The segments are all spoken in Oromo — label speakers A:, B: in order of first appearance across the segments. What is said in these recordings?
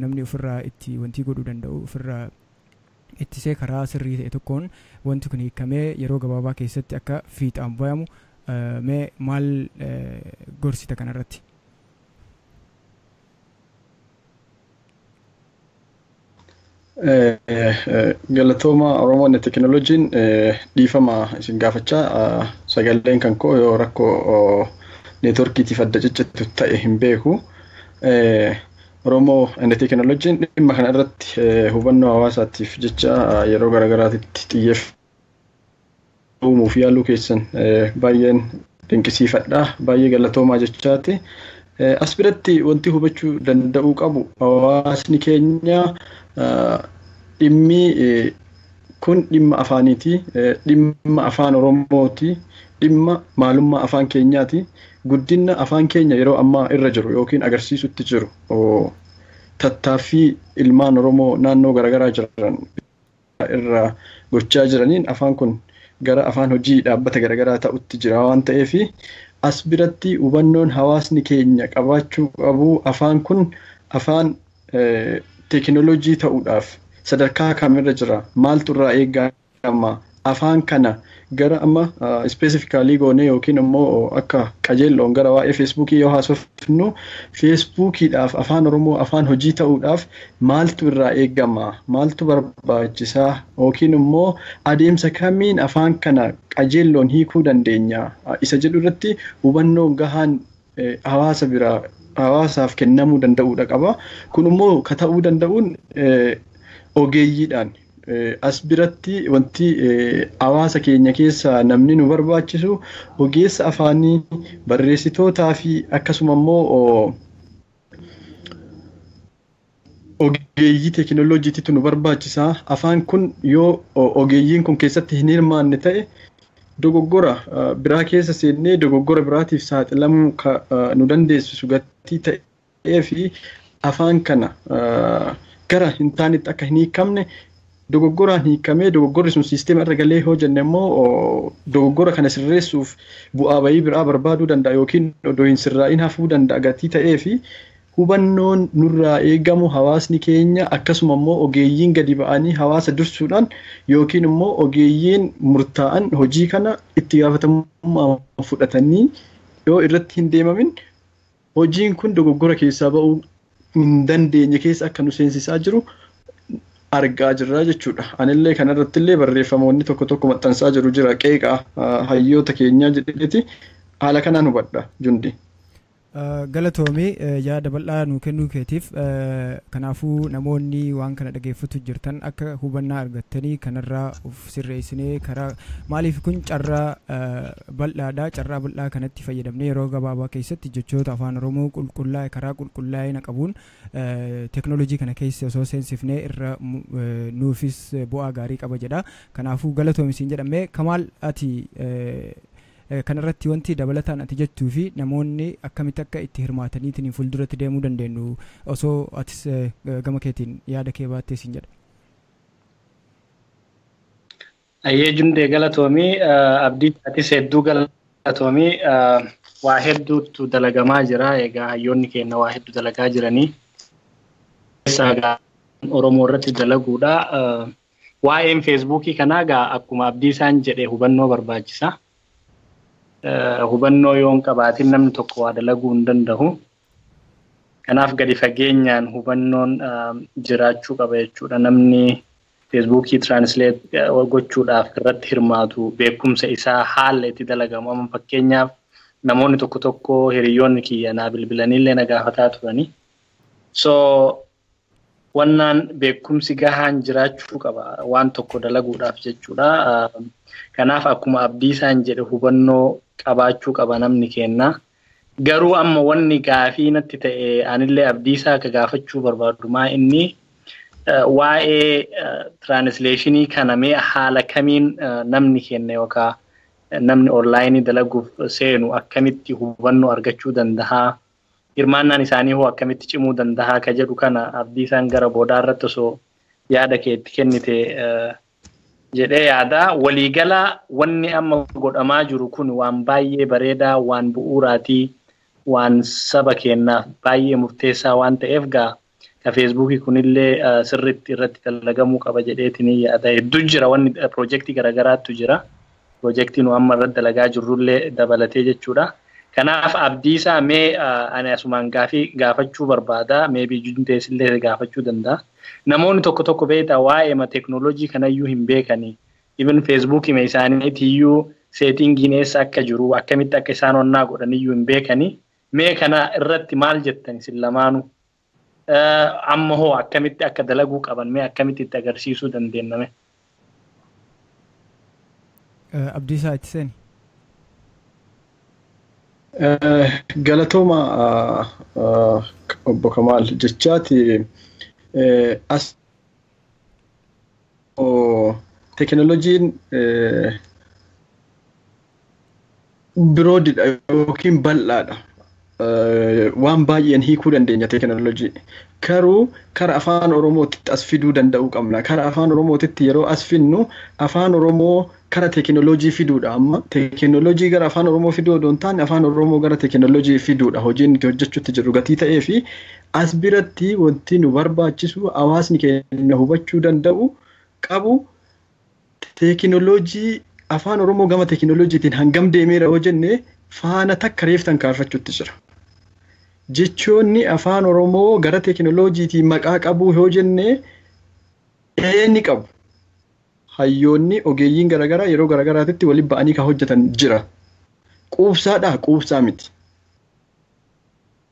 A: Namni ofirraa itti wantii godhuu danda'u, ofirraa ittisee karaa sirrii ta'e tokkoon wanti kun hiikamee yeroo gabaabaa keessatti akka fiixaan bayamu mee maal gorsita kanarratti?
B: Galatooma. Oromoon teekinooloojiin, dhiifama isin gaafachaa, sagaleen kan koo yoo rakkoo neetworkiitiif adda ciccittu ta'e hin beeku. Oromoo teekinooloojiin dhimma kana irratti hubannoo hawaasaatiif jecha yeroo garaagaraatitti xiyyeeffachuu uumuuf yaaluu keessan baay'een dinqisiifadha. Baay'ee galatoomaa jechaati. As biratti wanti hubachuu danda'uu qabu, hawaasni keenya dhimmi kun dhimma afaaniiti. Dhimma Afaan Oromooti. Dhimma maalummaa afaan keenyaati. Guddina afaan keenya yeroo ammaa irra jiru yookiin agarsiisutti jiru, tattaaffii ilmaan Oromoo naannoo garaagaraa jiran irra gochaa jiraniin afaan kun gara afaan hojii dhaabbata garaagaraa ta'utti jira waan ta'eef, as biratti hubannoon hawaasni keenya qabaachuu qabu afaan kun afaan teekinooloojii ta'uudhaaf sadarkaa kamirra jira, maaltu irraa eegama, afaan kana gara amma specifically goonee yookiin immoo akka qajeelloon gara waa'ee Feesbuukii yoo haasofnu, Feesbuukiidhaaf Afaan Oromoo afaan hojii ta'uudhaaf maaltu irraa eegama, maaltu barbaachisaa, yookiin immoo adeemsa kamiin afaan kana qajeelloon hiikuu dandeenya isa jedhu irratti hubannoon gahaan hawaasa biraa hawaasaaf kennamuu danda'uudha qaba. Kun immoo ka ta'uu danda'uun ogeeyyiidhaan. As biratti wanti hawaasa keenya keessaa namni nu barbaachisu ogeessa afaanii, barreessitootaa fi akkasuma immoo ogeeyyii teekinooloojiitu nu barbaachisa. Afaan kun yoo ogeeyyiin kun keessatti hin hirmaanne ta'e, dogoggora biraa keessa seennee dogoggora biraatiif saaxilamuu nu dandeessisu gatii ta'ee fi afaan kana gara hin taanetti akka hin hiikamne, dogoggoraan hiikamee dogoggorri sun siisteema irra galee yoo jenne immoo, dogoggora kana sirreessuuf bu'aa bayii biraa barbaaduu danda'a yookiin odoo hin sirraa'in hafuu danda'a gatii ta'ee fi, hubannoon nurraa eegamu hawaasni keenya akkasuma immoo ogeeyyiin gadi ba'anii hawaasa dursuudhaan yookiin immoo ogeeyyiin murtaa'an hojii kana itti gaafatamummaa fudhatanii yoo irratti hin deemamin, hojiin kun dogoggora keessaa ba'uu hin dandeenye keessa akka nu seensisaa jiru argaa jirra jechuudha. Anillee kanarratti illee barreeffamoonni tokko tokko maxxansaa jiru jira, qeeqaa hayyoota keenyaa jedheeti. Haala kanaan hubadha, Jundi.
A: Galatoomii yaada bal'aa nuu kennuu keetiif. Kanaafuu namoonni waan kana dhageeffatu jirtan akka hubannaa argattanii kanarraa of sirreessinee karaa, maaliif kun carraa bal'aadha. Carraa bal'aa kanatti fayyadamnee yeroo gabaabaa keessatti jechoota Afaan Oromoo qulqullaa'e karaa qulqullaa'ina qabuun teeknooloojii kana keessa osoo seensifnee irra nuufis bu'aa gaarii qaba jedha. Kanaafuu galatoomi siin jedhamee. Kamaal, ati kanarratti wanti dabalataan ati jettuu fi namoonni akkamitti akka itti hirmaataniitiin fuulduratti deemuu dandeenyu osoo atis gama keetiin yaada kee baattee siin jedha.
C: Ayyee Jundee, galatoomii. Abdii, atis hedduu galatoomii. Waa hedduutu dalagamaa jira. Egaa hayyoonni keenya waa hedduu dalagaa jiranii. Keessaa Oromoo irratti dalaguudha. Waa'een Feesbuukii kanaa egaa akkuma Abdii isaan jedhe hubannoo barbaachisa. Hubannoo yoo hin qabaatin namni tokko waa dalaguu hin danda'u. Kanaaf gadi fageenyaan hubannoon jiraachuu qaba jechuudha. Namni Feesbuukii translate gochuudhaaf irratti hirmaatu beekumsa isaa haala itti dalagamu. Amma fakkeenyaaf namoonni tokko tokko, hiriyoonni kiyya naa bilbilaniillee na gaafataa turani. So wannaan beekumsi gahaan jiraachuu qaba waan tokko dalaguudhaaf jechuudha. Kanaaf akkuma Abdii isaan jedhe hubannoo qabaachuu qaba namni kenna. Garuu amma wanni gaafii natti ta'e, anillee Abdii isaa akka gaafachuu barbaadu maa inni waa'ee translationii kana mee haala kamiin namni kenna yookaan namni onlaayinii dalaguuf seenu akkamitti hubannoo argachuu danda'a? Hirmaannaan isaanii hoo akkamitti cimuu danda'a ka jedhu kana Abdii isaan gara boodaa irratti osoo yaada keetti kennite jedhee yaada. Waliigala wanni amma godhamaa jiru kun waan baay'ee bareedaa, waan bu'uuraatii, waan saba keenyaaf baay'ee murteessaa waan ta'eef gaa Ka Feesbuukii kunillee sirriitti irratti dalagamuu qaba jedheetiin yaada. Hedduu jira wanni piroojeektii garaagaraatu jira. Piroojeektii nu amma irratti dalagaa jirrullee dabalatee jechuudha. Kanaaf Abdiisaa mee ani asumaan gaafii gaafachuu barbaada. Mee Jundeesillee gaafachuu danda'a. Namoonni tokko tokko beektaa waa'ee teeknooloojii kanayyuu hin beekani. Even Feesbuukii isaaniitiyyuu seetingiin eessa akka jiru akkamitti akka isaan onnaa godhaniyyuu hin beekani. Mee kana irratti maal jettan isin lamaanuu? Amma hoo akkamitti akka dalaguu qaban mee akkamitti itti agarsiisuu dandeenya?
A: Abdiisaa itti seeni.
B: Galatooma obbo Kamaal jechaati as teekinooloojiin biroodidha yookiin bal'aadha. Waan baay'een hiikuu dandeenya teekinooloojii. Garuu kara afaan Oromootitti as fiduu danda'uu qabna. Kara afaan Oromootitti yeroo as fidnu afaan Oromoo kara teekinooloojii fiduudha. Amma teekinooloojii gara afaan Oromoo fiduu odoo hin taane afaan Oromoo gara teekinooloojii fiduudha. Hojiin nuti hojjechuutti jirru gatii ta'ee fi as biratti wanti nu barbaachisu hawaasni keenya hubachuu danda'u qabu teekinooloojii afaan Oromoo gama teekinooloojiitiin hangam deemeera yoo jenne faana takka reeftan kaarfachuutti jira. Jechoonni afaan Oromoo gara teekinooloojiitiin maqaa qabu yoo jenne ni qabu. Hayyoonni ogeeyyiin garaagaraa yeroo garaagaraatitti waliin ba'anii kan hojjetan jira. Quubsaadhaa quubsaa miti.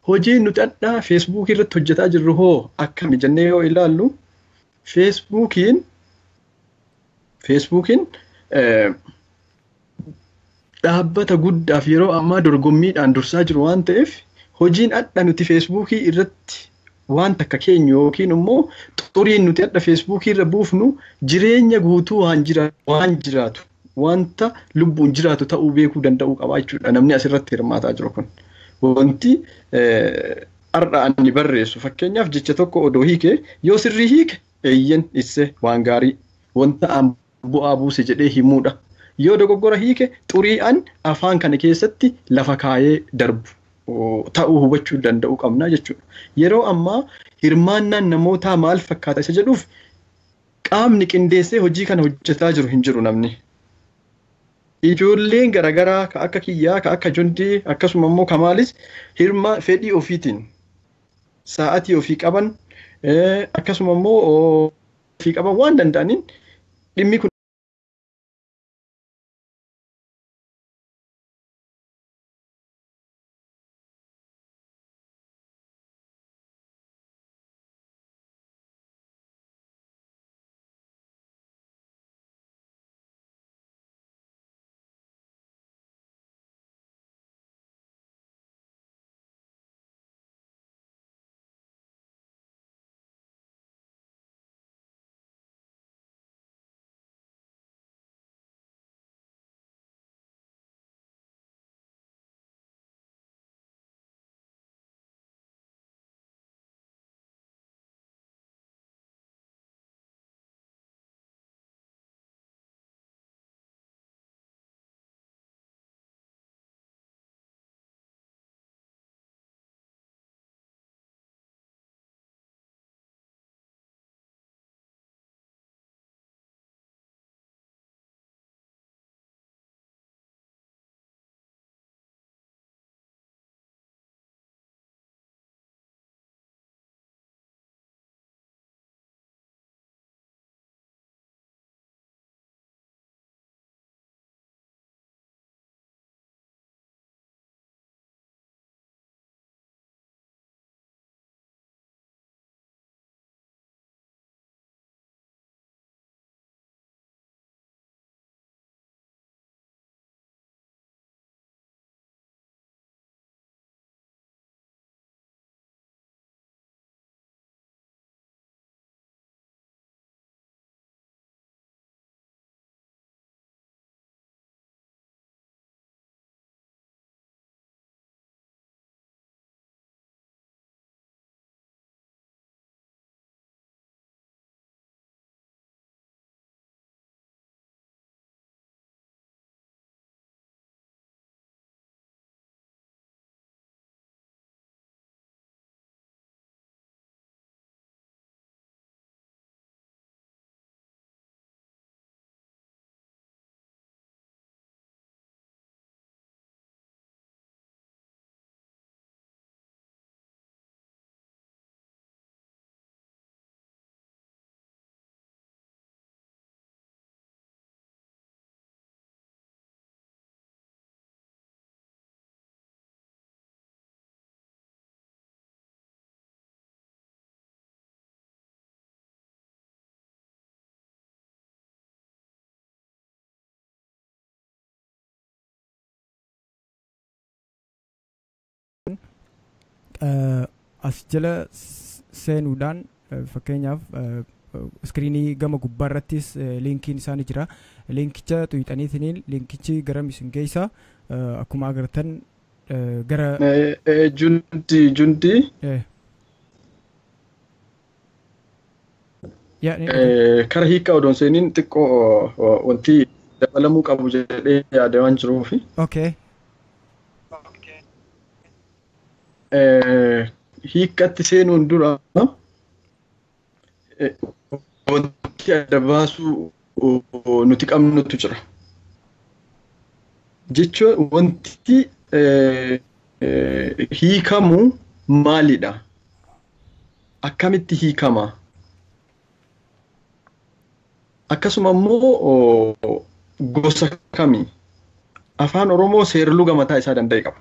B: Hojiin nuti addaa Feesbuukii irratti hojjetaa jirru hoo akkami jennee yoo ilaallu Feesbuukiin dhaabbata guddaaf yeroo ammaa dorgommiidhaan dursaa jiru waan ta'eef hojiin adda nuti Feesbuukii irratti waan takka keenyu yookiin immoo xuriin nuti adda Feesbuukii irra buufnu jireenya guutuu waan jiraatu wanta lubbuun jiraatu ta'uu beekuu danda'uu qaba jechuudha namni asirratti hirmaataa jiru kun. Wanti har'a ani barreessu fakkeenyaaf jecha tokko odoo hiike yoo sirrii hiike eeyyen isse waan gaarii wanta an bu'aa buuse jedhee himuudha. Yoo dogoggora hiike xurii an afaan kana keessatti lafa kaayee darbu ta'uu hubachuu danda'uu qabna jechuudha. Yeroo ammaa hirmaannaan namootaa maal fakkaata isa jedhuuf qaamni qindeessee hojii kana hojjetaa jiru hin jiru namni. Ijoolleen garaagaraa ka akka kiyyaa ka akka Jundee akkasuma immoo Kamaalis hirma fedhii ofiitiin sa'aatii ofii qaban akkasuma immoo ofii qaban waan danda'aniin dhimmi kun
A: As jala seenuudhaan, fakkeenyaaf iskiriinii gama gubbaarrattis liinkiin isaanii jira. Liinkicha tuqxaniitiin liinkichi garam isin geessa? Akkuma agartan gara
B: Jundi, Jundi. Kara hiikaa odoon seeniin xiqqoo wanti dabalamuu qabu jedhee yaada waan jiruufi.
A: Okay.
B: Hiikatti seenuun dura wanti adda baasuu nuti qabnutu jira. Jechuun wanti hiikamu maalidha? Akkamitti hiikama? Akkasuma immoo gosa kami? Afaan Oromoo seerluga mataa isaa danda'e qaba.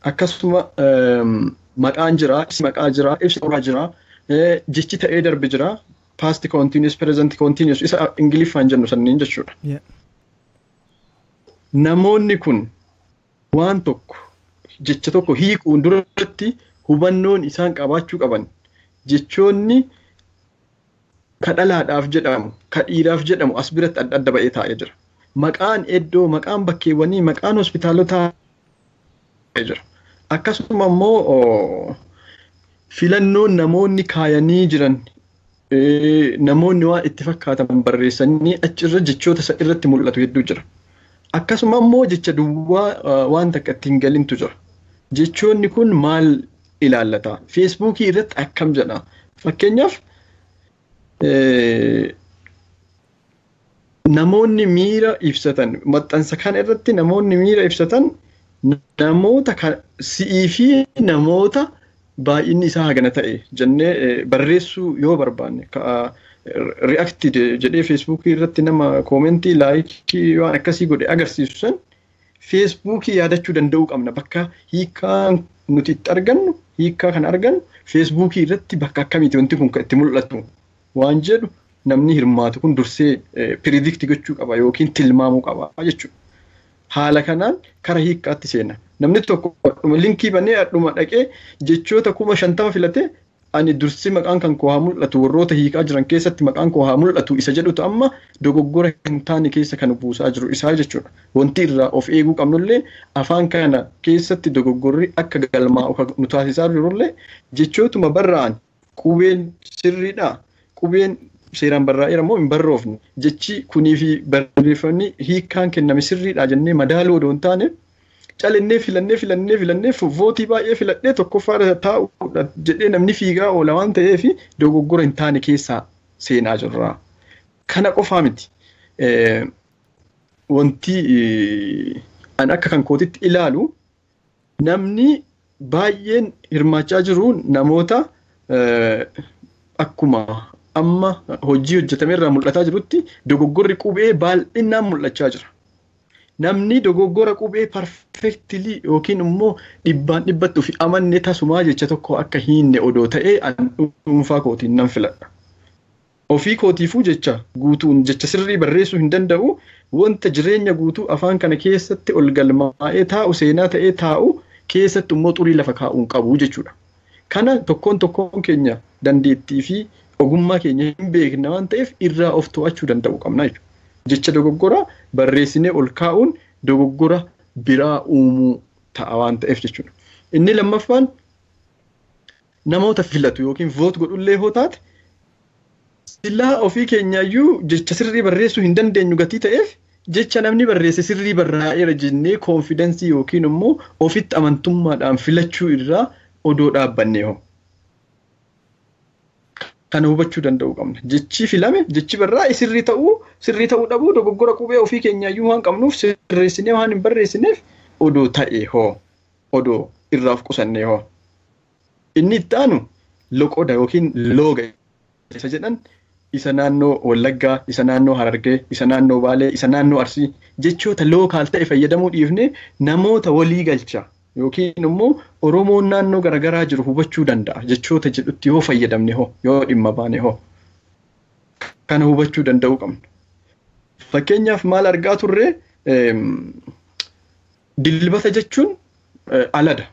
B: Akkasuma maqaan jira, ibsi maqaa jira, ibsi qoraa jira, jechi ta'ee darbe jira, past continuous, present continuous isa Ingiliffaan jennu sanniin jechuudha. Namoonni kun waan tokko, jecha tokko hiikuun duratti hubannoon isaan qabaachuu qaban, jechoonni ka dhalaadhaaf jedhamu, ka dhiiraaf jedhamu as biratti adda adda ba'ee taa'ee jira. Maqaan iddoo, maqaan bakkeewwanii, maqaan hospitaalotaa jira. Akkasuma immoo filannoon namoonni kaayanii jiran, namoonni waan itti fakkaatan barreessanii achirra jechoota isa irratti mul'atu hedduu jira. Akkasuma immoo jecha duwwaa waan takka ittiin galintu jira. Jechoonni kun maal ilaallata? Feesbuukii irratti akkam jedha? Fakkeenyaaf, namoonni miira ibsatan maxxansa kana irratti, namoonni miira ibsatan namoota si'ii fi namoota baay'inni isaa hagana ta'e jennee barreessuu yoo barbaanne, react jedhee Feesbuukii irratti nama koomentii, laayikii waan akkasii godhe agarsiisu san Feesbuukii yaadachuu danda'uu qabna. Bakka hiikaan nuti itti argannu, hiikaa kan argannu Feesbuukii irratti bakka akkamiiti wanti kun itti mul'atu waan jedhu namni hirmaatu kun dursee predict gochuu qaba yookiin tilmaamuu qaba jechuudha. Haala kanaan kara hiikkaatti seena. Namni tokko linkii banee dhuma dhaqee jechoota 50,000 filatee, ani dursi maqaan kan koo haa mul'atu, warroota hiikaa jiran keessatti maqaan koo haa mul'atu isa jedhutu amma dogoggora hin taane keessa kan buusaa jiru isaa jechuudha. Wanti irraa of eeguu qabnullee, afaan kana keessatti dogoggorri akka galmaa'u nu taasisaa jirullee, jechootuma barraa'an qubeen sirriidhaa, qubeen seeraan barraa'eera moo hin barroofne, jechi kunii fi barreeffamni hiikkaan kenname sirriidha jennee madaaluu odoo hin taane, calennee filannee filannee filannee vootii baay'ee filadhee tokkoffaarra taa'uudha jedhee namni fiigaa oola waan ta'eef dogoggora hin taane keessaa seenaa jirra. Kana qofaa miti. Wanti an akka kan kootitti ilaalu, namni baay'een hirmaachaa jiru namoota akkuma amma hojii hojjetame irraa mul'ataa jirutti dogoggorri qubee bal'inaan mul'achaa jira. Namni dogoggora qubee perfectly yookiin immoo dhibbaan dhibbatti ofi amanne tasumaa jecha tokko akka hiinne odoo ta'ee an dhuunfaa kootiin nan filadha. Ofii kootiifuu jecha guutuun jecha sirrii barreessuu hin danda'u. Wanta jireenya guutuu afaan kana keessatti ol galmaa'ee taa'u, seenaa ta'ee taa'u keessatti immoo xurii lafa kaa'uu qabu jechuudha. Kana tokkoon tokkoon keenya dandeettii fi ogummaa keenya hin beekna waan ta'eef irraa of to'achuu danda'u qabna jechuudha. Jecha dogoggora barreessinee ol kaa'uun dogoggora biraa uumuu ta'a waan ta'eef jechuudha. Inni lammaffaan, namoota filatu yookiin vote godhullee hoo taate, silaa ofii keenyaayyuu jecha sirrii barreessuu hin dandeenyu gatii ta'eef, jecha namni barreesse sirrii barraa'eera jennee koonfidensii yookiin immoo ofitti amantummaadhaan filachuu irraa odoo dhaabbanne hoo. Kana hubachuu danda'uu qabna. Jechi filame, jechi barraa'e sirrii ta'uu dhabuu, dogoggora qubee ofii keenyaayyuu waan qabnuuf sirreessinee waan hin barreessineef odoo ta'e hoo, odoo irraa of qusannee hoo. Inni itti aanu loqoda yookiin looga isa jedhan, isa naannoo Wallaggaa, isa naannoo Harargee, isa naannoo Baalee, isa naannoo Arsii, jechoota local ta'e fayyadamuu dhiifnee namoota walii galcha yookiin immoo Oromoon naannoo garaagaraa jiru hubachuu danda'a jechoota jedhutti yoo fayyadamne hoo, yoo dhimma baane hoo, kana hubachuu danda'uu qabna. Fakkeenyaaf, maal argaa turre? Dilbata jechuun alada.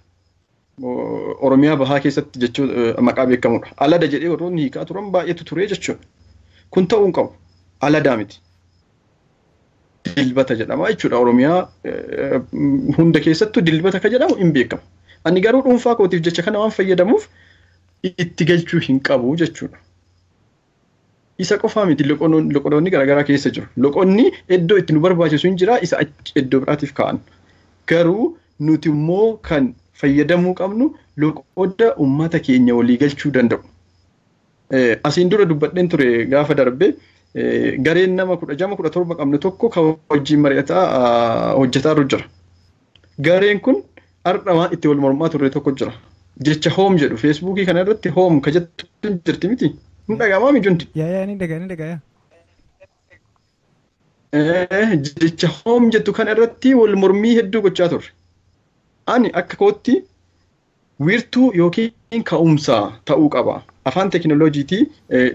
B: Oromiyaa bahaa keessatti jechuun maqaa beekamudha. Alada jedhee warroonni hiikaa turan baay'eetu ture jechuudha. Kun ta'uu hin qabu. Aladaa miti. Dilbata jedhama jechuudha. Oromiyaa hunda keessattuu dilbata ka jedhamu hin beekamu. Ani garuu dhuunfaa kootiif jecha kana waan fayyadamuuf itti galchuu hin qabu jechuudha. Isa qofaa miti, loqodoonni garaagaraa keessa jiru. Loqonni iddoo itti nu barbaachisu hin jira, isa iddoo biraatiif ka'an. Garuu nuti immoo kan fayyadamuu qabnu loqoda uummata keenya walii galchuu danda'u. Asiin dura dubbadheen ture, gaafa darbe gareen nama 16, 17 qabnu tokko kan wajjin mari'ataa hojjetaa jira. Gareen kun har'a waan itti wal mormaa turre tokko jira. Jecha "home" jedhu Feesbuukii kana irratti "home" ka jettu jirti miti. Hin dhaga'amaa mijuunti?
A: Yaa, ni dhagaa, ni dhagaa.
B: Jecha "home" jettu kana irratti wal mormii hedduu gochaa turre. Ani akka kootti wiirtuu yookiin ka'umsa ta'uu qaba. Afaan teekinooloojiitii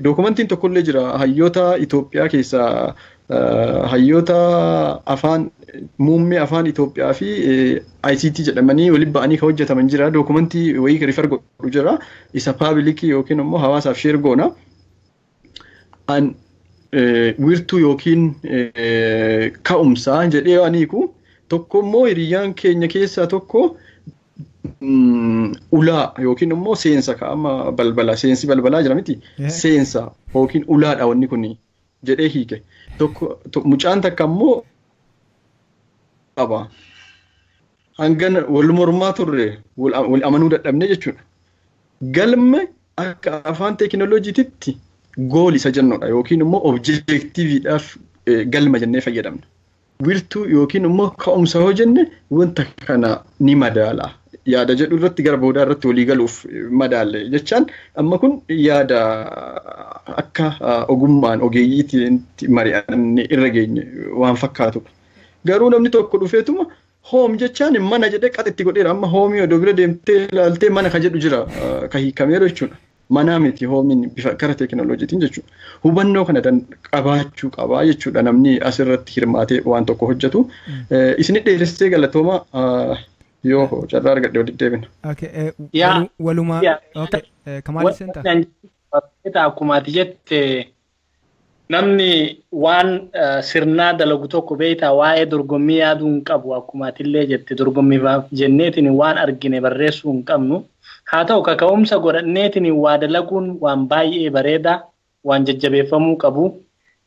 B: dookumentiin tokkollee jira, hayyoota Itoophiyaa keessaa hayyoota afaan muummee afaan Itoophiyaa fi ICT jedhamanii waliin ba'anii kan hojjetaman jira. Dookumentii wayii refer godhu jira. Isa public yookiin immoo hawaasaaf share goona. An wiirtuu yookiin ka'umsa jedhee waan hiiku tokko immoo hiriyyaan keenya keessaa tokko ulaa yookiin immoo seensa, ka'ama balbala, seensi balbalaa jira miti, seensa yookiin ulaadha wanni kun jedhee hiike. Tokko mucaan takka immoo qaba. Hangan wal mormaa turre, wal amanuu dadhabne jechuudha. Galme akka afaan teekinooloojiititti goal isa jennudha yookiin immoo objectiveiidhaaf galma jennee fayyadamna. Wiirtuu yookiin immoo ka'umsa yoo jenne wanta kana ni madaala. Yaada jedhu irratti gara boodaa irratti walii galuuf madaalle jechaan, amma kun yaada akka ogummaan ogeeyyiitiin mari'anne irra geenye waan fakkaatudha. Garuu namni tokko dhufeetuma "home" jechaan mana jedhee qaxitti godheera. Amma homeii odoo bira deemtee ilaaltee mana ka jedhu jira ka hiikameeru jechuudha. Manaa miti homeiin bifa gara teekinooloojiitiin jechuudha. Hubannoo kana qabaachuu qabaa jechuudha namni asirratti hirmaatee waan tokko hojjetu. Isin dheeressee, galatooma, yoo carraa argadhe walitti deebina.
A: Walumaa Kamaal seentaa?
C: Akkuma ati jette, namni waan sirnaa dalagu tokko beektaa waa'ee dorgommii yaaduu hin qabu. Akkuma atillee jette, dorgommiif jenneetiin waan argine barreessuu hin qabnu. Haa ta'u, kaka'umsa godhanneetiin waa dalaguun waan baay'ee bareedaa, waan jajjabeeffamuu qabu.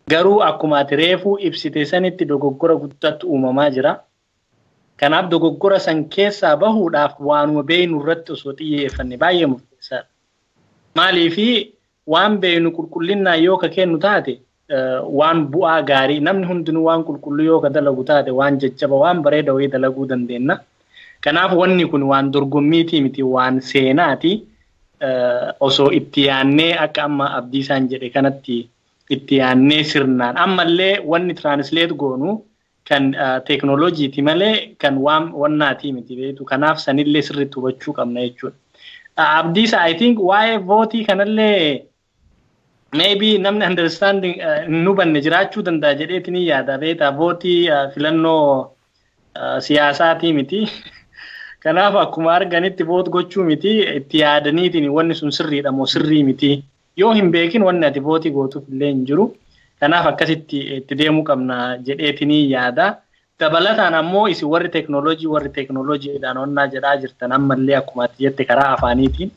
C: Garuu akkuma ati reefuu ibsite sanitti dogoggora guddaatu uumamaa jira. Kanaaf dogoggora san keessaa bahuudhaaf waanuma beeynu irratti osoo xiyyeeffanne baay'ee murteessaadha. Maaliifi, waan beeynu qulqullinnaan yoo ka kennu taate waan bu'aa gaarii, namni hundinuu waan qulqulluu yoo ka dalagu taate, waan jajjaba, waan bareeda wayii dalaguu dandeenya. Kanaaf wanni kun waan dorgommiitii miti, waan seenaati. Osoo itti yaannee, akka amma Abdiisaan jedhe kanatti itti yaannee sirnaan, ammallee wanni translate goonu kan teeknooloojiiti malee kan waan wannaatii miti beektu. Kanaaf sanillee sirriitti hubachuu qabna jechuudha. Abdiisa, I think waa'ee voteii kanallee maybe namni understanding hin hubanne jiraachuu danda'a jedheetiin yaada, beektaa, voteii filannoo siyaasaatii miti. Kanaaf akkuma arganitti vote gochuu miti, itti yaadaniitiin wanni sun sirriidha moo sirrii miti. Yoo hin beekin wanni ati voteii gootuuf illee hin jiru. Kanaaf akkasitti itti deemuu qabna jedheetiin yaada. Dabalataan ammoo isin warri teeknooloojiidhaan onnaa jedhaa jirtan, ammallee akkuma ati jette karaa afaaniitiin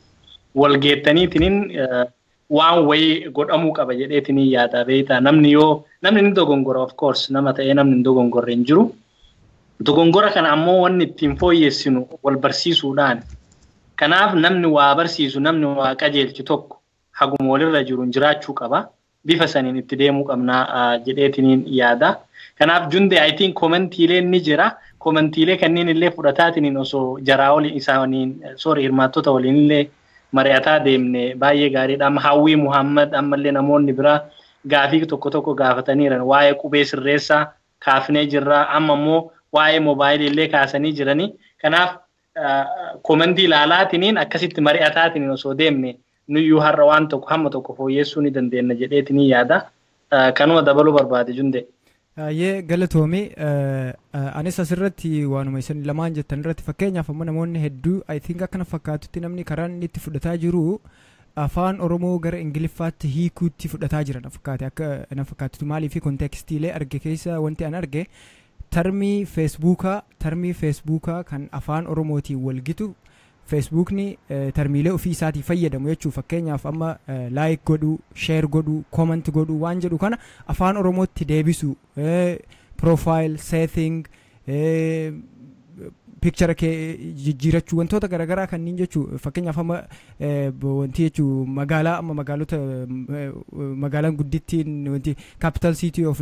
C: walgeettaniitiin waan wayii godhamuu qaba jedheetiin yaada, beektaa. Namni yoo namni ni dogongora, of course, nama ta'ee namni hin dogongorre hin jiru. Dogongora kana ammoo wanni ittiin fooyyessinu wal barsiisuudhaan. Kanaaf namni waa barsiisu, namni waa qajeelchu tokko haguma walirra jiru jiraachuu qaba. Bifa saniin itti deemuu qabnaa jedheetiin yaada. Kanaaf Junde, I think commentiileen ni jira. Commentiilee kanneen illee fudhataatiin osoo jaraa waliin isaaniin, sorry, hirmaattota waliin illee mari'ataa deemne baay'ee gaariidha. Amma Hawwii Muhammad, ammallee namoonni biraa gaafii tokko tokko gaafataniiran. Waa'ee qubee sirreessaa kaafnee jirra. Amma immoo waa'ee moobaayilii illee kaasanii jiranii. Kanaaf commentii ilaalaatiniin akkasitti mari'ataatiniin osoo deemne nuyyuu har'a waan tokko hamma tokko fooyyessuu ni dandeenya jedheetiin yaada. Kanuma dabaluu barbaade, Junde.
A: Yee, galatoomii. Anis asirratti waanuma isin lamaan jettan irratti, fakkeenyaaf amma namoonni hedduu, I think akkana fakkaatutti, namni karaan inni itti fudhataa jiru afaan Oromoo gara Ingiliffaatti hiikuutti fudhataa jira na fakkaate, akka na fakkaatutti. Maalii fi contextiilee arge keessa wanti an arge termii Facebookaa kan afaan Oromootiin walgitu, Facebookni termiilee ofii isaatii fayyadamu jechuu. Fakkeenyaaf amma like godhuu, share godhuu, comment godhuu waan jedhu kana afaan Oromootti deebisu, profile setting, picture kee jijjiirachuu, wantoota garaagaraa kanneen jechuu. Fakkeenyaaf amma wanti jechuu magaalaa, amma magaalota, magaalaan guddittiin wanti capital city of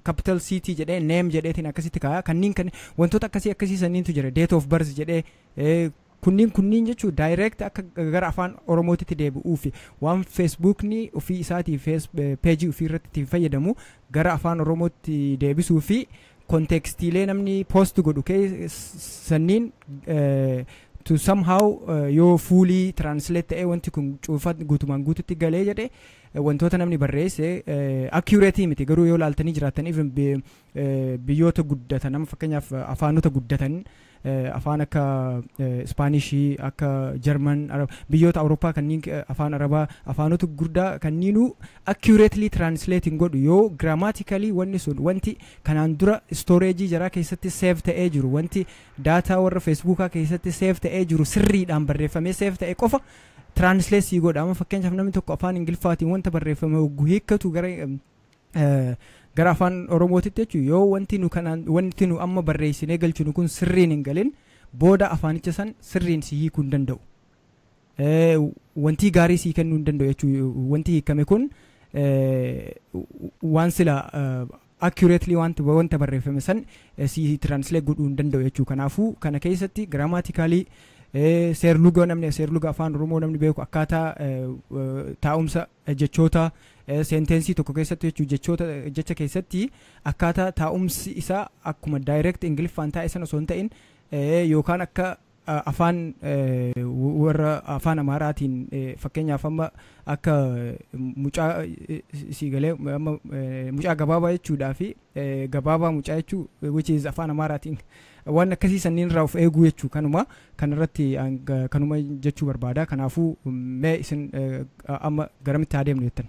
A: capital city jedhee, name jedheetiin akkasitti kaa'a. Kanneen kan wantoota akkasii akkasii saniintu jira. Date of birth jedhee, kunniin jechuu direct akka gara afaan Oromootitti deebi'uufi waan Facebookni ofii isaatii peejii ofii irratti ittiin fayyadamu gara afaan Oromootti deebisuu fi contextiilee namni post godhu sanniin to somehow yoo fully translate ta'ee wanti kun cuufa guutumaan guututti galee jedhe, wantoota namni barreesse accurate miti. Garuu yoo laaltanii jiraatan, even biyyoota guddatan, nama fakkeenyaaf afaanota guddatan, afaan akka Ispaanishii, akka Jarman, biyyoota Awurooppaa kanneen, afaan Arabaa, afaanota guddaa kanniinuu accurately translate hin godhu yoo grammatically wanni sun, wanti kanaan dura storage jaraa keessatti save ta'ee jiru, wanti data warra Facebookaa keessatti save ta'ee jiru sirriidhaan barreeffamee save ta'e qofa translate sii godha. Amma fakkeenyaaf namni tokko afaan Ingiliffaatiin wanta barreeffame hogguu hiikkatu gara afaan Oromootitti jechuun, yoo wanti nu kanaan, wanti nu amma barreessinee galchinu kun sirriin hin galin, booda afaanicha san sirriin si hiikuu hin danda'u. Wanti gaarii sii kennuu hin danda'u jechuun, wanti hiikame kun waan sila accurately wanta barreeffame san si translate godhuu hin danda'u jechuu. Kanaafuu kana keessatti grammatically, seerluga, namni seerluga afaan Oromoo namni beeku, akkaataa taa'umsa jechoota sentence tokko keessatti jechuu, jechoota jecha keessatti akkaataa taa'umsi isaa akkuma direct Ingiliffaan taa'e sana osoo hin ta'in, yookaan akka afaan warra afaan Amaaraatiin, fakkeenyaaf amma akka mucaa sii galee, amma mucaa gabaabaa jechuudhaa fi gabaabaa mucaa jechuu, which is afaan Amaaraatiin waan akkasii sanniin irraa of eeguu jechuu. Kanuma kanarratti kanuma jechuu barbaada. Kanaafuu mee isin amma garamitti haa deemnu jettan?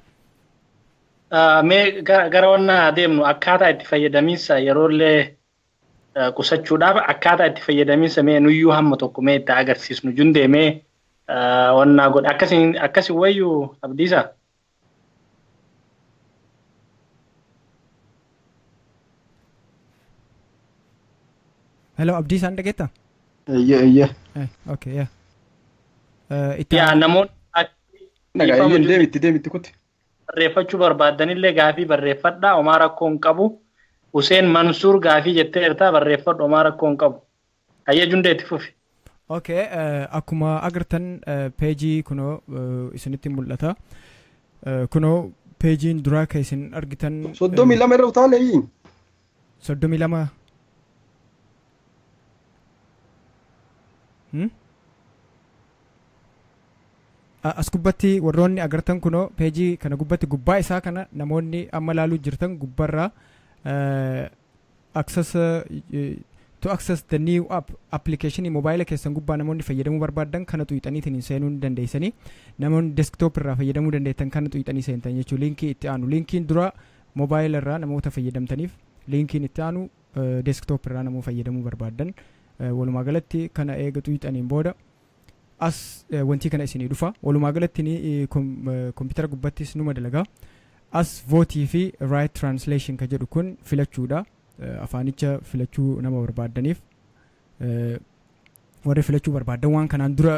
C: Mee gara wanna adeemnu, akkaataa itti fayyadamiinsa yeroollee qusachuudhaaf, akkaataa itti fayyadamiinsa mee nuyyuu hamma tokko mee itti agarsiisnu jundee mee wannaa godhe akkasiin akkasi wayyuu, Abdiisa.
A: Hello, Abdiisaan dhageettaa?
B: Eeyyee, eeyyee.
A: Okay, yeah.
C: Yaa, namoonni
B: Nagaa, eeyyeen, deemitti deemitti kuti.
C: Barreeffachuu barbaaddanillee gaafii barreeffadhaa, homaa rakkoo hin qabu. Huseen Mansuur gaafii jetteerta, barreeffadhu, homaa rakkoo hin qabu. Hayyee, jundee, itti fufi.
A: Okay, akkuma agartan peejii kunoo isinitti mul'ata. Kunoo peejiin duraa kan isin argitan.
B: 32 irra utaalee.
A: 32. As gubbatti warroonni agartan kunoo peejii kana gubbatti, gubbaa isaa kana namoonni amma laaluu jirtan, gubbarraa access to access the new app, application mobaayila keessan gubbaa namoonni fayyadamuu barbaadan kana tuqxaniitiin seenuu ni dandeessanii. Namoonni desktop irraa fayyadamuu dandeettan kana tuqxanii seentan jechuudha. Linkii itti aanu, linkiin dura mobaayila irraa namoota fayyadamtaniif, linkiin itti aanu desktop irraa namoota fayyadamuu barbaadan. Walumaa galatti kana eega tuqxaniin booda as wanti kana isinii dhufa. Walumaa galatti kompiitara gubbattis numa dalagaa. As vote fi right translation ka jedhu kun filachuudha. Afaanicha filachuu nama barbaaddaniif, warri filachuu barbaadan, waan kanaan dura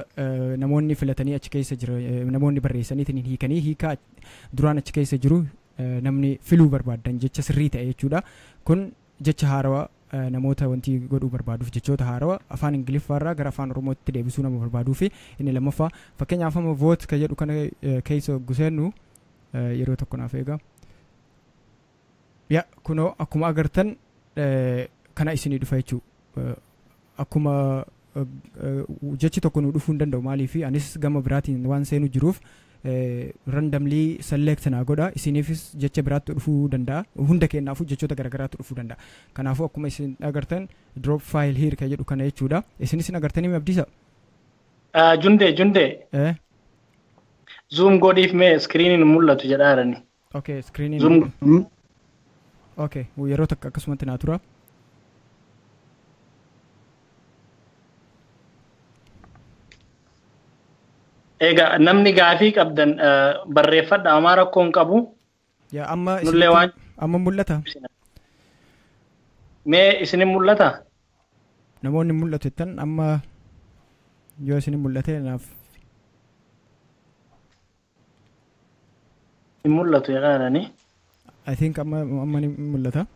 A: namoonni filatanii achi keessa jira, namoonni barreessaniitiin hiikanii, hiikaa duraan achi keessa jiru namni filuu barbaadan, jecha sirrii ta'e jechuudha. Kun jecha haarawaa namoota wanti godhuu barbaaduuf, jechoota haarawaa afaan Ingiliffaarraa gara afaan Oromootti deebisuu nama barbaaduu fi inni lammaffaa, fakkeenyaaf amma vote ka jedhu kana keessa guseennu, yeroo tokko naaf eega. Ya, kunoo akkuma agartan kana isinii dhufa jechuu. Akkuma jechi tokko nu dhufuu hin danda'u, maaliif anis gama biraatiin waan seenu jiruuf Randomly select naa godha. Isiniifis jecha biraatti dhufuu danda'a. Hunda keenyaafuu jechoota garaagaraatti dhufuu danda'a. Kanaafuu akkuma isin agartan "drop file here" kan jedhu kana jechuudha. Isinis agartanii, Abdiisa?
C: Junde, Junde. Zoom godhiif mee, screeniin mul'atu jedhaarani.
A: Okay, screeniin.
C: Zoom.
A: Okay, yeroo takka akkasumatti naa tura.
C: Egaa namni gaafii qabdan barreeffadha, homaa rakkoo hin qabu.
A: Yaa, amma
C: Nullee waan
A: amma mul'ata.
C: Mee isinin mul'ata?
A: Namoonni mul'atu jettan, amma yoo isinin mul'ate naaf.
C: Hin mul'atu jedhaarani.
A: I think amma ni mul'ata.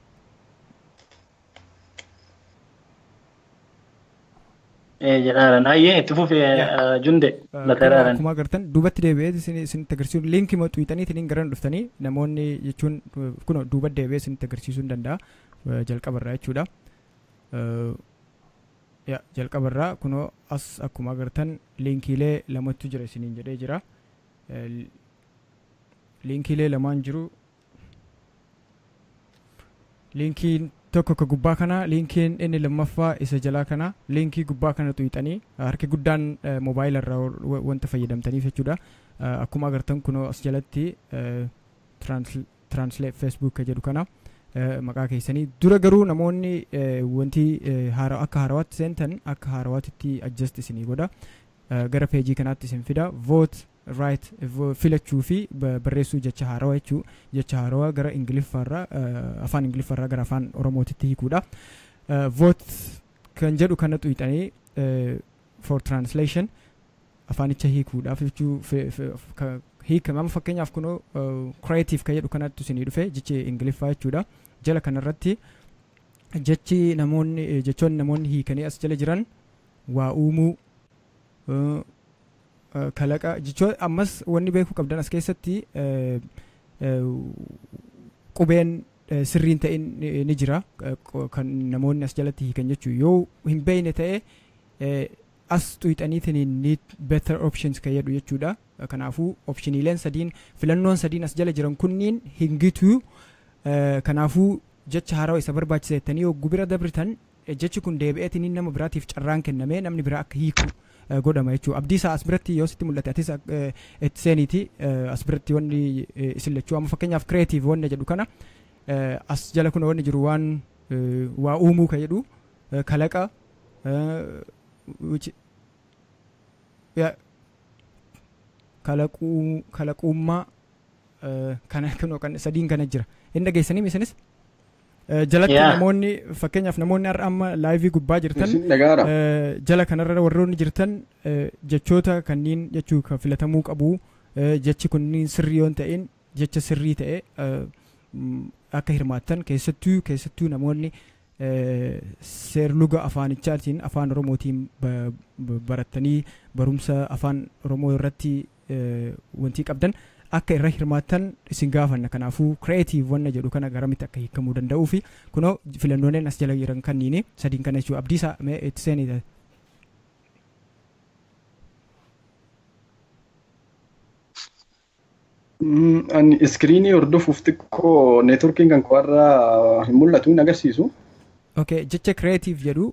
C: Jedhaaran. Hayyee, itti fufee, Junde, lateeraaran.
A: Akkuma agartan duubatti deebi'ee isinitti agarsiisu, liinkii xuuxanii ittiin gara dhuftanii namoonni jechuun kun duubatti deebi'ee isinitti agarsiisuu hin danda'a jalqabarraa jechuudha. Jalqabarraa kunoo as akkuma agartan liinkiilee lamatu jira isiniin jedhee jira. Liinkiilee lamaan jiru. Liinkiin tokko ka gubbaa kana, liinkiin inni lammaffaa isa jalaa kana. Liinkii gubbaa kana xuuxanii harki guddaan moobaayila irraa wanta fayyadamtaniif jechuudha. Akkuma agartan kunoo as jalatti "translate Facebook" ka jedhu kana maqaa keessanii dura garuu namoonni wanti akka haarawaatti seentan akka haarawaatti adjust isinii godha. Gara peejii kanaatti isin fida. Vote right, filachuu fi barreessuu jecha haarawaa jechuu, jecha haarawaa gara Ingiliffaarraa, afaan Ingiliffaarraa gara afaan Oromootitti hiikuudha. Vote kan jedhu kana xuuxanii for translation afaanicha hiikuudhaaf jechuu hiikame. Amma fakkeenyaaf kunoo "creative" kan jedhu kanatti isinii dhufe, jechi Ingiliffaa jechuudha. Jala kanarratti jechi namoonni, jechoonni namoonni hiikanii as jala jiran waa uumuu, kalaqa jechoota. Ammas wanni beekuu qabdan as keessatti qubeen sirriin ta'in ni jira kan namoonni as jalatti hiikan jechuu. Yoo hin beekne ta'e as xuuxaniitiin "need better options" kan jedhu jechuudha. Kanaafuu optioniileen sadiin, filannoon sadiin as jala jiran kunniin hin gitu. Kanaafuu jecha haarawaa isa barbaachisa jettanii yogguu bira dabritan jechi kun deebi'eetiin nama biraatiif carraan kennamee namni biraa akka hiiku godhama jechuudha. Abdiisaa, as biratti yoo sitti mul'ate atis itti seeniiti. As biratti wanni isin lachuu amma fakkeenyaaf "creative" wanna jedhu kana as jala kun wanni jiru waan waa uumuu ka jedhu, kalaqa, yeah, kalaquu, kalaquummaa kana kunoo kan sadiin kana jira. Hin dhageessanii isinis? Jalatti namoonni, fakkeenyaaf namoonni har'a amma live gubbaa jirtan,
B: Isin dhagaara.
A: Jala kanarra warroonni jirtan jechoota kanneen jechuu kan filatamuu qabu, jechi kunniin sirrii yoo hin ta'in jecha sirrii ta'e akka hirmaattan, keessattuu namoonni seerluga afaanichaatiin, afaan Oromootiin barattanii barumsa afaan Oromoo irratti wantii qabdan akka irra hirmaattan isin gaafanna. Kanaafuu "creative" wanna jedhu kana garamitti akka hiikamuu danda'uu fi kunoo filannooleen as jala jiran kanniini sadiin kana jechuudha. Abdiisaa, mee itti seenii.
B: Ani iskiriinii hordofuuf xiqqoo neetworkiin kan kowarraa hin mul'atu, hin agarsiisu.
A: Okay, jecha "creative" jedhu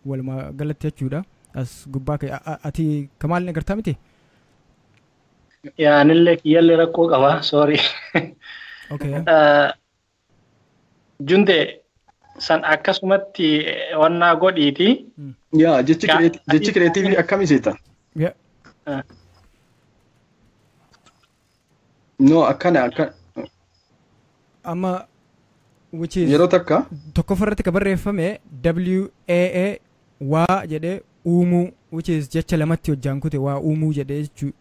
A: walumaa galatti jechuudha. As gubbaa ati kamaal ni agartaa miti?
C: Yaa, anillee kiyyallee rakkoo qaba, sorry.
A: Okay.
C: Junde san akkasumatti wannaa godhiiti.
B: Yaa, jechi creative akkam iseeta?
A: Yeah.
B: No, akkana akka
A: Amma which is
B: yeroo takka
A: tokkoffarratti ka barreeffame WAA waa jedhee uumuu, which is jecha lamatti hojjaan kute, waa uumuu jedhee jechuu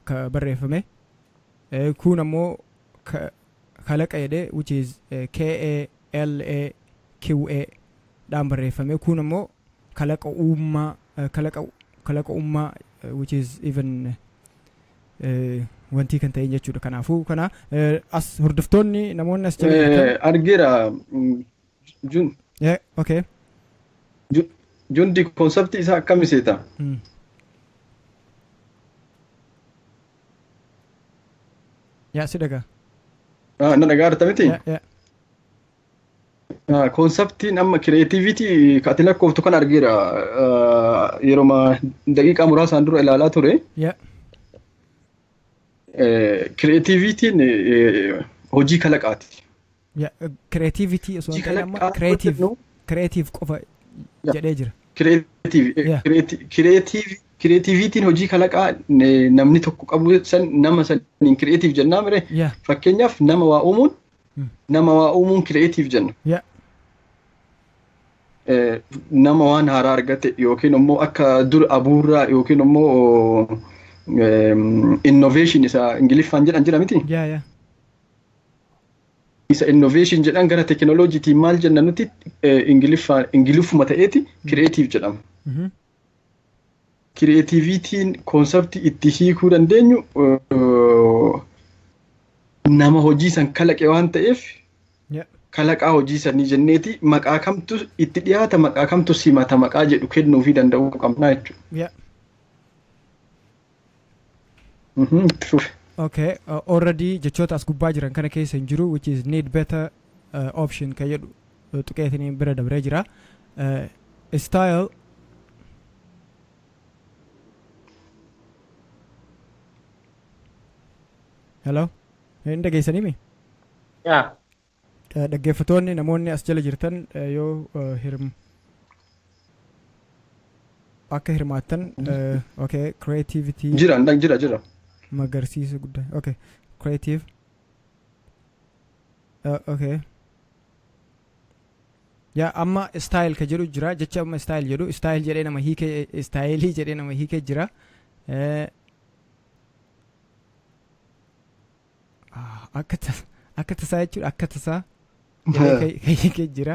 A: ka barreeffame. Kun ammoo kalaqa jedhee, which is KALAQA dhaan barreeffame. Kun ammoo kalaqa uumaa, kalaqa uumaa, which is even wantii kan ta'in jechuudha. Kanaafuu kana as hordoftoonni, namoonni as jala jirtan
B: Argeera, jun
A: Yeah, okay.
B: Jundi, konseptii isaa akkam iseeta?
A: Yaa, si dhagaa.
B: Na dhagaa arta miti?
A: Yeah.
B: Conceptiin amma creativity ka ati lakkooftu kan argeera, yeroo daqiiqaa muraasaan dura ilaalaa ture. Creativityn hojii kalaqaati.
A: Creativity osoo hin ta'in amma creative creative qofa jedhee jira.
B: Creative creativityn hojii kalaqaa namni tokko qabu san nama saniin creative jennaa mire. Fakkeenyaaf, nama waa uumuun creative jenna. Nama waan haaraa argate yookiin immoo akka dur abuurraa yookiin immoo innovation isa Ingiliffaan jedhan jira miti?
A: Yeah.
B: Isa innovation jedhan gara tekinooloojiitiin maal jenna nuti? Ingiliffaan Ingiliffuma ta'eeti creative jedhama. Creativityn conceptii itti hiikuu dandeenyu nama hojii san kalaqe waan ta'eef kalaqaa hojii sanii jenneeti maqaa kamtu itti dhiyaata, maqaa kamtu simata, maqaa jedhu kennuufii danda'uu qabna jechuudha. Itti fufe.
A: Okay, already jechoota as gubbaa jiran kana keessa hin jiru, which is need better option kan jedhu tuqeetiniin bira dabree jira. Style. Hello? Hin dhageessanii mi?
C: Yaa.
A: Dhaggeeffattoonni, namoonni as jala jirtan, yoo akka hirmaattan, okay, creativity.
B: Jira, jira, jira.
A: Magarsiisa guddaa, okay, creative, okay, yaa, amma style ka jedhu jira, jecha amma style jedhu, style jedhee nama hiike, styleii jedhee nama hiike jira. Akka tasaa jechuudha, akka tasaa jedhee ka hiike jira,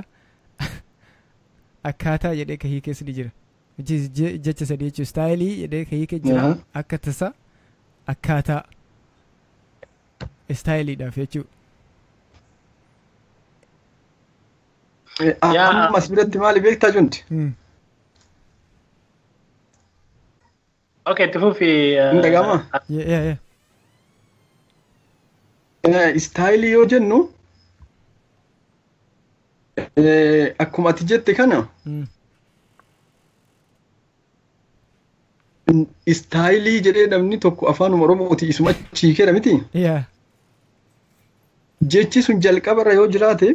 A: akkaataa jedhee ka hiikees ni jira. Jecha sadii jechuudha: styleii jedhee ka hiike jira, akka tasaa, akkaataa, styleiidhaaf jechuudha.
B: Amma as biratti maali beektaa junti?
C: Okay, itti fufi.
B: Hin dhaga'amaa?
A: Yeah.
B: Styleii yoo jennu, akkuma ati jette kana, styleii jedhee namni tokko afaan Oromooti isuma chiikeera miti?
A: Yeah.
B: Jechi sun jalqabarra yoo jiraate,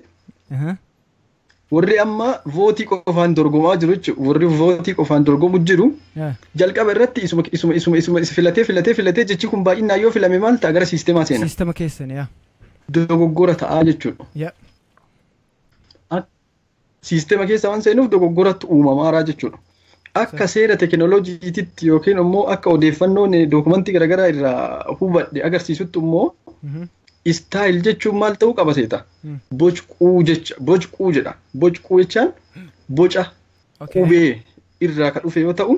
B: warri amma voteii qofaan dorgomaa jiru jechuudha. Warri voteii qofaan dorgomu jiru jalqaba irratti isuma isuma isuma isuma filatee filatee filatee, jechi kun baay'inaan yoo filame maal ta'a? Gara siisteemaa seena.
A: Siistema keessan, yaa.
B: Dogoggora ta'aa jechuudha. Siistema keessa waan seenuuf dogoggoratti uumamaaraa jechuudha. Akka seera teekinooloojiititti yookiin immoo akka odeeffannoon dookumentii garaagaraa irraa hubadhe agarsiisutti immoo, style jechuun maal ta'uu qaba seeta? Bocquu jecha, bocquu jedha. Bocquu jechaan boca qubee irraa kan dhufe yoo ta'u,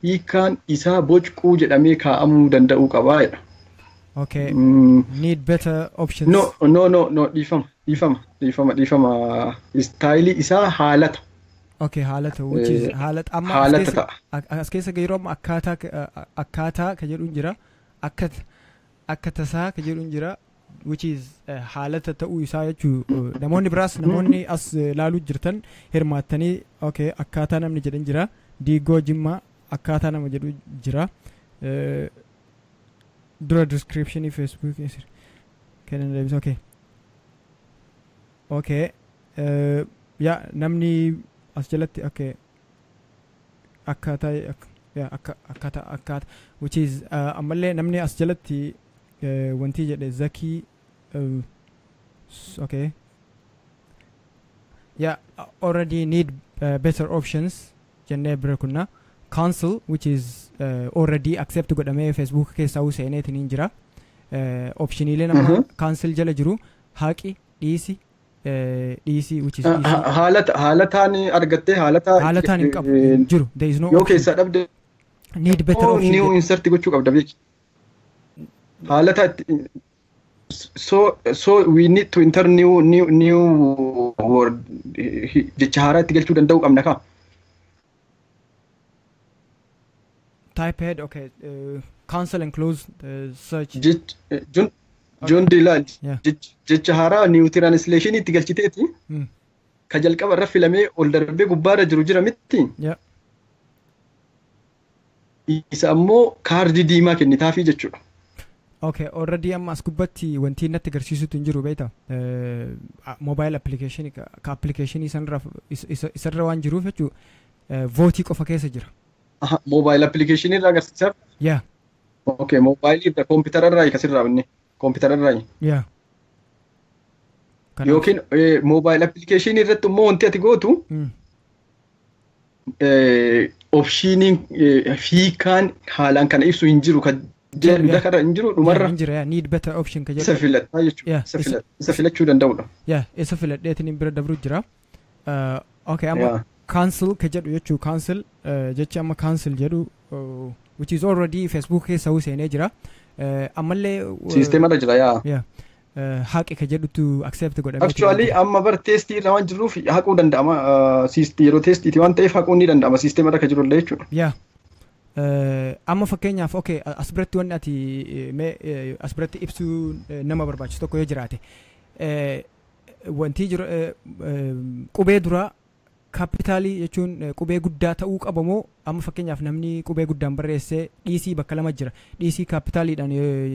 B: hiikkaan isaa bocquu jedhamee kaa'amuu danda'uu qabaa jedha.
A: Okay. Need better options.
B: No, no, no, no, dhiifama, dhiifama, dhiifama, dhiifama. Styleii isaa haalata.
A: Okay, haalata, which is haalata amma
B: haalata ta'a.
A: As keessa yeroo amma akkaataa ka jedhuun jira, akka tasaa ka jedhuun jira, which is haalata ta'uu isaa jechuu. Namoonni biraas, namoonni as laaluu jirtan hirmaattanii, okay, akkaataa namni jedhan jira, diigoo jimmaa akkaataa nama jedhu jira. Dura descriptionii Facebook kennan deebisa. Okay, yaa, namni as jalatti, okay, akkaataa, yaa, akka akkaataa akkaataa, which is ammallee namni as jalatti wanti jedhe zakii, okay, yeah, already need better options jennee bira kunna cancel, which is already accept godhamee Facebook keessaa seeneetiin hin jira. Optioniilee nama cancel jala jiru haqi, dhiisi, dhiisi, which is dhiisi.
B: Haalataan argattee haalataa
A: Haalataan hin qabu, hin jiru, there is no
B: yoo
A: option.
B: Keessaa dhabde
A: Need better option
B: new
A: jedhe.
B: Insert gochuu qabda, beeki. Haalata itti so we need to enter new word, jecha haaraa itti galchuu danda'uu qabna kaa.
A: Type head, okay, cancel and close the search.
B: Jech jun John Dilaal jecha haaraa new translation itti galchiteeti. Ka jalqaba irra filamee ol darbee gubbaarra jiru jira miti. Isa ammoo kaardii diimaa kennitaafii jechuudha.
A: Okay, already amma as gubbatti wanti natti agarsiisutu hin jiru, beektaa? Mobile application ka application sanarra isarra waan jiruuf jechuu vote qofa keessa jira.
B: Mobile application irraa agarsiisaa?
A: Yeah.
B: Okay, mobile irra, koompitara irraa kasirraa inni koompitara irraa.
A: Yeah.
B: Yookiin mobile application irratti immoo wanti ati gootu optioniin hiikaan haalaan kana ibsu hin jiru kan jedhu kana hin jiru dhumarra.
A: Hin jira, need better option ka jedhu.
B: Isa filattaa jechuudha. Isa filachuu danda'udha.
A: Yeah, isa filadheetiin bira dabru jira. Okay, amma cancel ka jedhu jechuu, cancel jechi amma cancel jedhu, which is already Facebook keessa seenee jira. Ammallee.
B: Siisteemarra jira, yaa.
A: Yeah. Haqi ka jedhutu accept godhamee.
B: Actually amma bar testii irra waan jirruuf haquu danda'ama. Yeroo testiiti waan ta'eef haquun ni danda'ama siisteemarra ka jirullee jechuudha.
A: Yeah. Amma fakkeenyaaf, okay, as biratti wanni ati mee as biratti ibsuu nama barbaachisu tokko yoo jiraate, wanti jiru qubee duraa capitalii jechuun qubee guddaa ta'uu qaba moo? Amma fakkeenyaaf namni qubee guddaan barreessee dhiisii bakka lama jira, dhiisii capitaliidhaan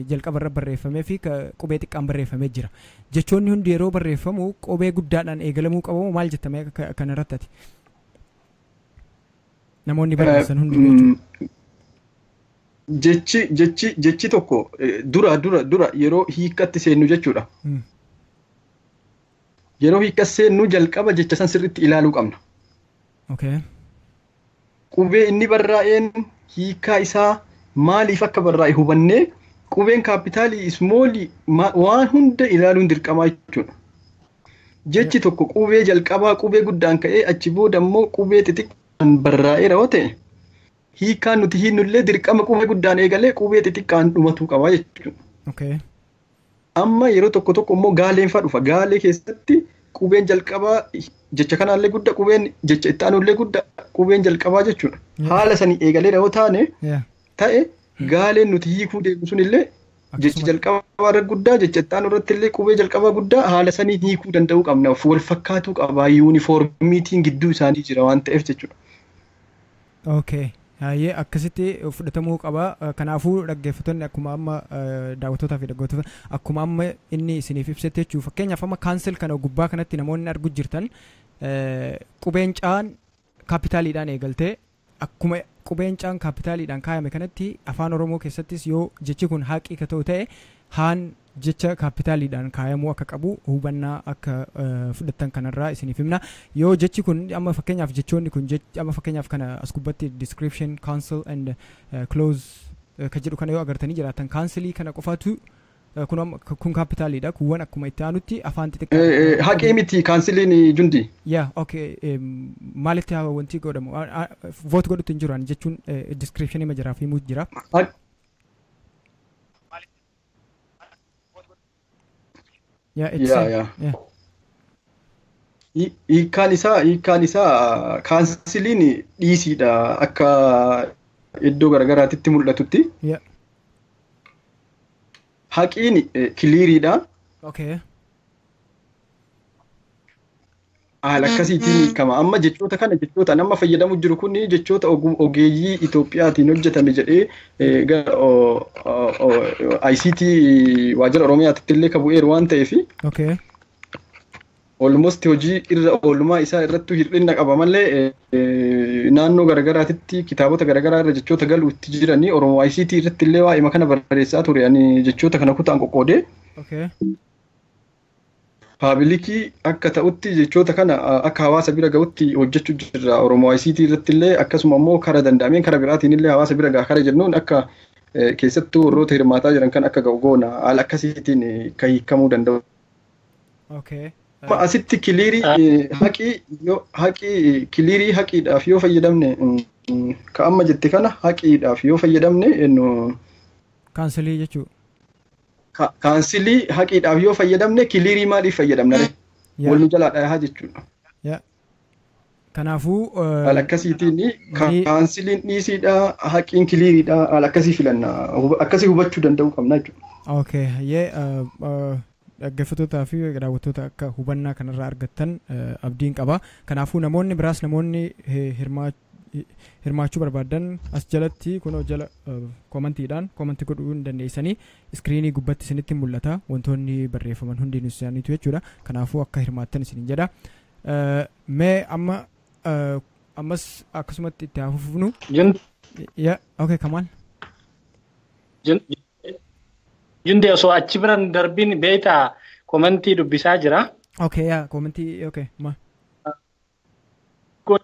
A: jalqaba irra barreeffamee fi qubee xiqqaan barreeffamee jira. Jechoonni hundi yeroo barreeffamu qubee guddaadhaan eegalamuu qabu moo maal jettamee kanarratti ati? Namoonni barreessan hundi jechuudha.
B: Jechi tokko dura yeroo hiikatti seennu jechuudha. Yeroo hiikka seennu jalqaba jecha san sirriitti ilaaluu qabna. Qubee inni barraa'een hiikaa isaa maaliif akka barraa'e hubannee, qubeen capitalii, smallii, waan hunda ilaaluun dirqamaa jechuudha. Jechi tokko qubee jalqabaa qubee guddaan ka'ee achi booda immoo qubee xixiqqaan barraa'eera yoo ta'e, hiikaan nuti hiinnullee dirqama qubee guddaan eegalee qubee xixiqqaan dhumatuu qaba jechuudha. Amma yeroo tokko tokko immoo gaaleen fa'aa dhufa. Gaalee keessatti qubeen jalqabaa jecha kanaallee guddaa, qubeen jecha itti aanullee guddaa, qubeen jalqabaa jechuudha. Haala sanii eegalee yoo taane ta'e, gaaleen nuti hiikuu deemu sunillee jechi jalqabaa irra guddaa, jecha itti aanu irratti illee qubee jalqabaa guddaa, haala sanii hiikuu danda'uu qabna. Wal fakkaatuu qaba, uniformityiin gidduu isaanii jira waan ta'eef jechuudha.
A: Okay. Hayyee, akkasitti fudhatamuu qaba. Kanaafuu dhaggeeffattoonni, akkuma amma daawwattootaa fi dhaggeeffattoota, akkuma amma inni isiniif ibsetti jechuudha. Fakkeenyaaf amma cancel kana gubbaa kanatti namoonni argu jirtan, qubeen caan capitaliidhaan eegaltee, akkuma qubeen caan capitaliidhaan kaayame kanatti Afaan Oromoo keessattis yoo jechi kun haqii ka ta'u ta'e, haan jecha capitaliidhaan kaayamuu akka qabu hubannaa akka fudhattan kanarraa isiniif himna. Yoo jechi kun amma fakkeenyaaf jechoonni kun amma fakkeenyaaf kana as gubbatti description, cancel and close ka jedhu kana yoo agartanii jiraatan, cancelii kana qofaatu kun kun capitaliidha. Kuuwwan akkuma itti aanutti afaan xixiqqaa.
B: Haqee miti canceliin, Jundi.
A: Yaa, okay, maalitti haa wanti godhamu vote godhutti hin jiru ani jechuun description ma jiraaf himuu jira.
B: Yaa yaa. Hiikkaan isaa canceliin dhiisiidha akka iddoo garagaraatitti mul'atutti. Haqiin cleariidha. Haala akkasiitiin hiikama. Amma jechoota kana, jechoota nama fayyadamu jiru kun, jechoota ogeeyyii Itoophiyaatiin hojjetame jedhee gara ICT waajjira Oromiyaatti illee kan bu'eeru waan ta'eef, almost hojii irra oolmaa isaa irrattuu hir'ina qaba malee, naannoo garagaraatitti kitaabota garagaraa irra jechoota galuutti jiranii, Oromoo ICT irratti illee waa'ee kana barreessaa ture ani, jechoota kana kutaan qoqqoodee. Publicii akka ta'utti jechoota kana akka hawaasa bira ga'utti hojjechuu jirra Oromoo ICT irratti illee. Akkasuma immoo kara danda'ameen kara biraatiin illee hawaasa bira ga'a kara jennuun, akka keessattuu warroota hirmaataa jiran kan akka ga'u goona, haala akkasiitiin kan hiikamuu danda'u. Asitti clearii haqii, yoo haqii clearii haqiidhaaf yoo fayyadamne, ka amma jette kana haqiidhaaf yoo fayyadamne.
A: Cancelii jechuudha.
B: Cancelii haqiidhaaf yoo fayyadamne, clearii maaliif fayyadamna ree? Wal nu jalaa dhahaa jechuudha.
A: Yaa. Kanaafuu
B: Haala akkasiitiin kaansiliin dhiisiidha, haqiin kiliiriidha, haala akkasii filanna, akkasii hubachuu danda'uu qabna jechuudha.
A: Okay, hayyee, dhaggeeffattootaa fi daawwattoota akka hubannaa kanarraa argattan abdiin qaba. Kanaafuu namoonni biraas, namoonni hirmaachuu barbaadan, as jalatti kunoo jala komantiidhaan komantii godhuu hin dandeessanii. Iskiriinii gubbatti isinitti mul'ata wantoonni barreeffaman hundinuu isaaniitu jechuudha. Kanaafuu akka hirmaattan isinin jedha. Mee amma ammas akkasumatti itti haa fufnu. Yeah, okay, Kamal.
C: Junde, osoo achi biran darbiin, beektaa, komantii dubbisaa jira.
A: Okay, yaa, komantii, okay. Ma.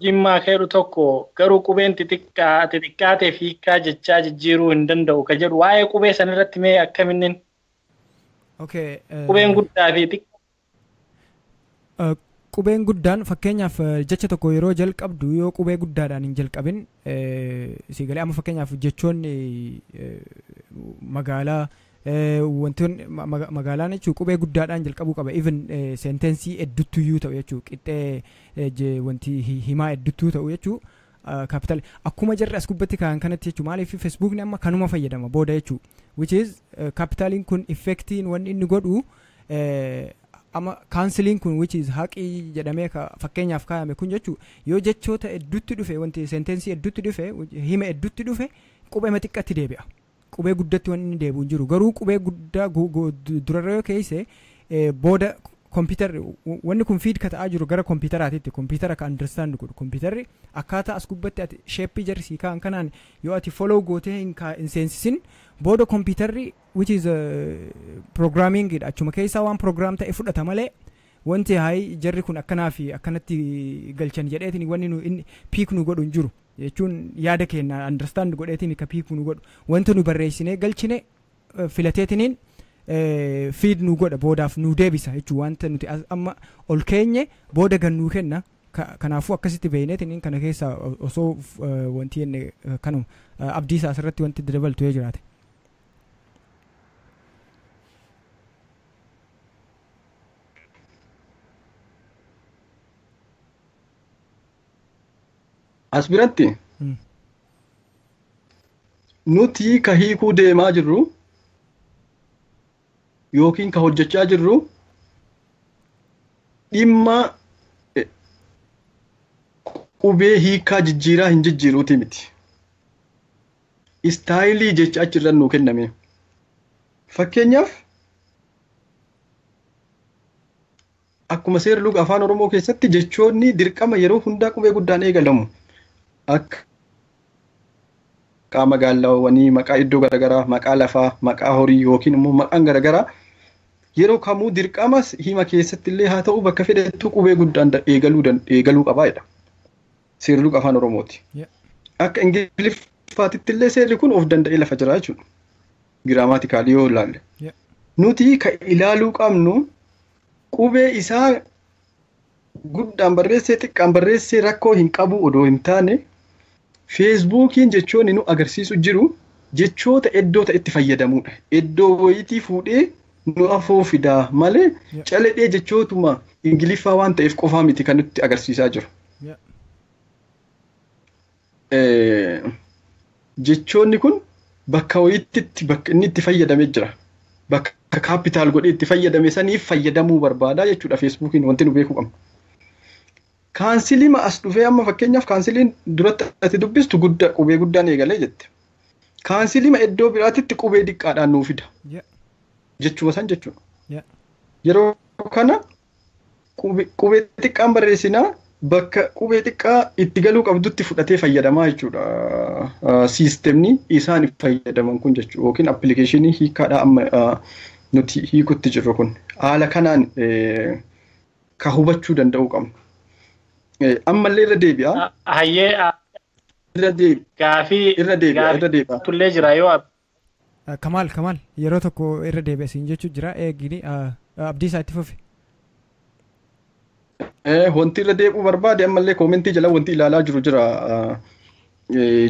C: Jimmaa keeru tokko garuu qubeen xixiqqaa xixiqqaatee hiikkaa jechaa jijjiiruu hin danda'u ka jedhu, waa'ee qubee sanarratti mee akkaminnin?
A: Okay.
C: Qubeen guddaa fi
A: xiqqaa. Qubeen guddaan, fakkeenyaaf, jecha tokko yeroo jalqabdu yoo qubee guddaadhaan hin jalqabin, si galee? Amma fakkeenyaaf jechoonni magaalaa, wantoonni magaalaan jechuun qubee guddaadhaan jalqabuu qaba. Even seentensii hedduutuyyuu ta'u jechuu, qixxee wanti himaa hedduutuu ta'u jechuu, capital akkuma jarri as gubbatti kaa'an kanatti jechuu. Maaliif? Feesbuukni amma kanuma fayyadama booda jechuu, which is kaapitaaliin kun effektiin wanni inni godhu, amma kaansiliin kun, which is haqii jedhamee fakkeenyaaf kaayame kun jechuu, yoo jechoota hedduutti dhufe, wanti seentensii hedduutti dhufe, hima hedduutti dhufe, qubee xiqqatti deebi'a. Qubee guddatti wanni inni deebi'u hin jiru. Garuu qubee guddaa durarra yoo keesse, booda kompiitarri wanni kun feed ka ta'aa jiru gara kompiitaraatitti, kompiitara ka understand godhu. Kompiitarri akkaataa as gubbatti ati sheeppii jarri sii kaa'an kanaan yoo ati follow gootee hin seensisin, booda kompiitarri, which is programming, achuma keessaa waan program ta'e fudhata malee, wanti hayi jarri kun akkanaa fi akkanatti galchan jedheetiin wanni nu inni pick nu godhu hin jiru jechuun, yaada keenya understand godheetiin ka pick nu godhu, wanta nu barreessinee galchine filateetiniin feed nu godha, boodaaf nu deebisa jechuun, wanta nuti amma ol keenye booda gan nuu kenna. Kanaafuu akkasitti beeyneetiin kana keessa osoo wanti jenne kanuma. Abdiisaa, asirratti wanti dabaltu yoo jiraate.
B: As biratti nuti ka hiikuu deemaa jirru yookiin ka hojjechaa jirru dhimma qubee hiikaa jijjiiraa hin jijjiiruuti miti. Istaayilii jecha achirra nuu kenname. Fakkeenyaaf, akkuma seera luga afaan Oromoo keessatti jechoonni dirqama yeroo hundaa qubee guddaan eegalamu. Akka maqaa magaalaawwanii, maqaa iddoo garaagaraa, maqaa lafaa, maqaa horii yookiin immoo maqaan garaagaraa yeroo kamuu dirqama hima keessatti illee haa ta'u bakka fedhettuu qubee guddaan eegaluu qabaa jedha. Seerri luga afaan Oromooti. Akka Ingiliffaatitti illee seerri kun of danda'ee lafa jira jechuudha. Giraamaatikaalii yoo ilaalle. Nuti ka ilaaluu qabnu qubee isaa guddaan barreessee xiqqaan barreessee rakkoo hin qabu odoo hin taane, feesbuukiin jechoonni nu agarsiisu jiru jechoota iddoo ta'etti fayyadamuudha. Iddoo wayitii fuudhee nu afoo fidaa malee caledhee jechootuma Ingiliffaa waan ta'eef qofaa miti kan nutti agarsiisaa jiru. Jechoonni kun bakka wayiitti bakka inni itti fayyadamee jira. Bakka capital godhee itti fayyadame saniif fayyadamuu barbaada jechuudha feesbuukiin, wanti nu beekuu qabnu. Kaansilii as dhufee, amma fakkeenyaaf kaansiliin duratti ati dubbistu guddaa qubee guddaan eegalee jette. Kaansilii iddoo biraatitti qubee xiqqaadhaan nuu fida. Jechuma san jechuudha. Yeroo kana qubee xiqqaan barreessinaa, bakka qubee xiqqaa itti galuu qabdutti fudhatee fayyadamaa jechuudha. Siistemni isaan fayyadaman kun jechuudha, yookiin appilikeeshinii hiikaadhaa amma nuti hiikutti jirru kun haala kanaan ka hubachuu danda'uu qabnu. Ammallee irra deebi'a.
C: Hayyee.
B: Irra deebi'a.
C: Gaafii
B: Irra deebi'a, irra deebi'a.
C: Tullee jira yoo
A: Kamaal, Kamaal, yeroo tokko irra deebi'a siin jechuu jira, eegini abdii isaa itti fufi.
B: Wanti irra deebi'uu barbaade, ammallee koomentii jala wanti ilaalaa jiru jira.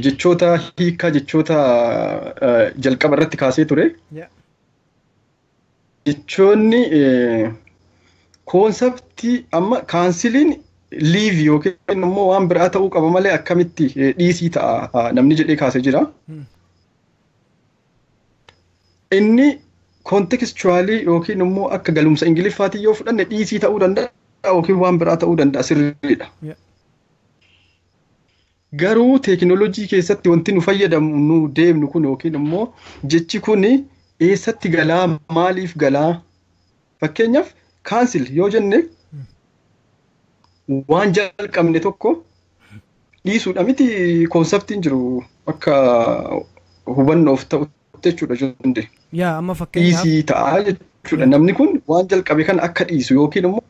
B: Jechoota hiikaa jechoota jalqaba irratti kaasee ture. Jechoonni koonseptii amma kaansiliin Leave yookiin immoo waan biraa ta'uu qaba malee akkamitti dhiisii ta'a namni jedhee kaasee jira. Inni contextually yookiin immoo akka galumsa Ingiliffaatiin yoo fudhanne dhiisii ta'uu danda'a yookiin waan biraa ta'uu danda'a, sirriidha. Garuu teekinooloojii keessatti wanti nu fayyadamu nu deemnu kun yookiin immoo jechi kun eessatti galaa, maaliif galaa? Fakkeenyaaf, cancel yoo jenne waan jalqabne tokko dhiisuudha miti? Conceptiin jiru akka hubannoof ta'utti jechuudha hundi.
A: Yaa, amma fakkeenyaaf
B: Dhiisii ta'a jechuudha. Namni kun waan jalqabe kana akka dhiisu yookiin immoo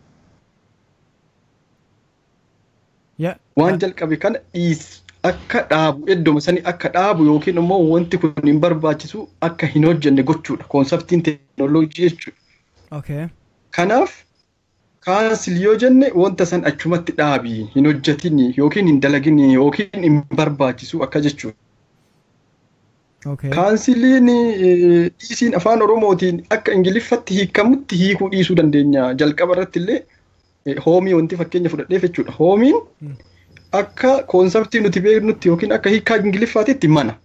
B: waan jalqabe kana dhiis akka dhaabu, iddoma sanii akka dhaabu yookiin immoo wanti kun hin barbaachisu akka hin hojjenne gochuudha. Conceptiin teekinooloojii jechuudha. Kanaaf cancel yoo jenne wanta san achumatti dhaabi, hin hojjetin yookiin hin dalagin yookiin hin barbaachisu akka jechuudha. Canceliin dhiisiin afaan Oromootiin akka Ingiliffatti hiikamutti hiikuu dhiisuu dandeenya. Jalqaba irratti illee homeii wanti fakkeenya fudhadheef jechuudha. Homeiin akka conceptii nuti beeknutti yookiin akka hiikaa Ingiliffaatitti mana.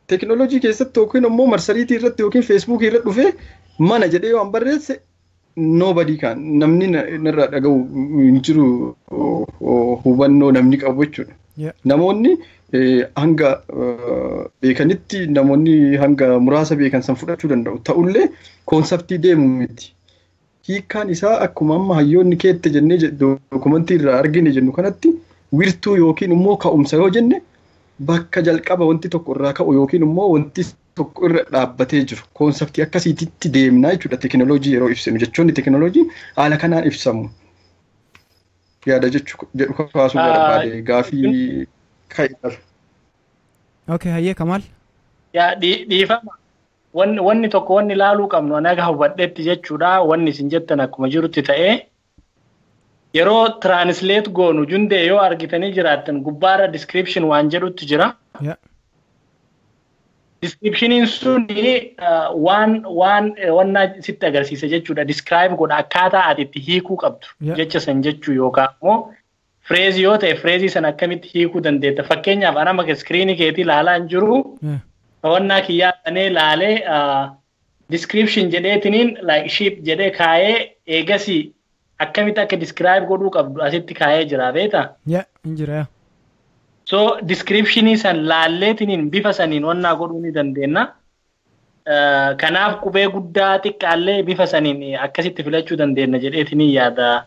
B: Teekinooloojii keessatti yookiin immoo marsariitii irratti yookiin Facebookii irratti dhufee mana jedhee waan barreesse nobody kan namni narraa dhaga'u hin jiru, hubannoo namni qabu jechuudha. Namoonni hanga beekanitti, namoonni hanga muraasa beekan san fudhachuu danda'u. Ta'ullee conceptii deemu miti. Hiikkaan isaa akkuma amma hayyoonni keette jennee documentii irraa argine jennu kanatti wirtuu yookiin immoo ka'umsa yoo jenne bakka jalqaba wanti tokko irraa ka'u yookiin immoo wanti tokko irra dhaabbatee jiru, conceptii akkasiitti deemnaa jechuudha. Teekinooloojii yeroo ibsinu jechoonni teekinooloojii haala kanaan ibsamu. Yaada jedhu kaasuu barbaade gaafii ka'e.
A: Okay, hayyee Kamaal.
C: Yaa, dhiifama. Wanni tokko wanni ilaaluu qabnu ani aga hubadhetti jechuudha. Wanni isin jettan akkuma jirutti ta'ee, yeroo translate goonu jundee yoo argitanii jiraattan gubbaarra description waan jedhutti jira. Descriptioniin suni waan wannaa sitti agarsiisa jechuudha. Describe godha akkaataa ati itti hiikuu qabdu jecha san jechuu yookaan immoo phraseii yoo ta'e phraseii sana akkamitti hiikuu dandeetta. Fakkeenyaaf, ana maka screenii keetii ilaalaa hin jiru. Wannaa kiyyaa banee laalee description jedheetiniin like sheep jedhee kaayee, eegasii akkamitti akka describe godhuu qabdu asitti kaayee jira, beektaa?
A: Yaa, hin jira, yaa.
C: So descriptionii san laalleetiniin bifa saniin wannaa godhuu ni dandeenya. Kanaaf qubee guddaa xiqqaallee bifa saniin akkasitti filachuu dandeenya jedheetiniin yaada.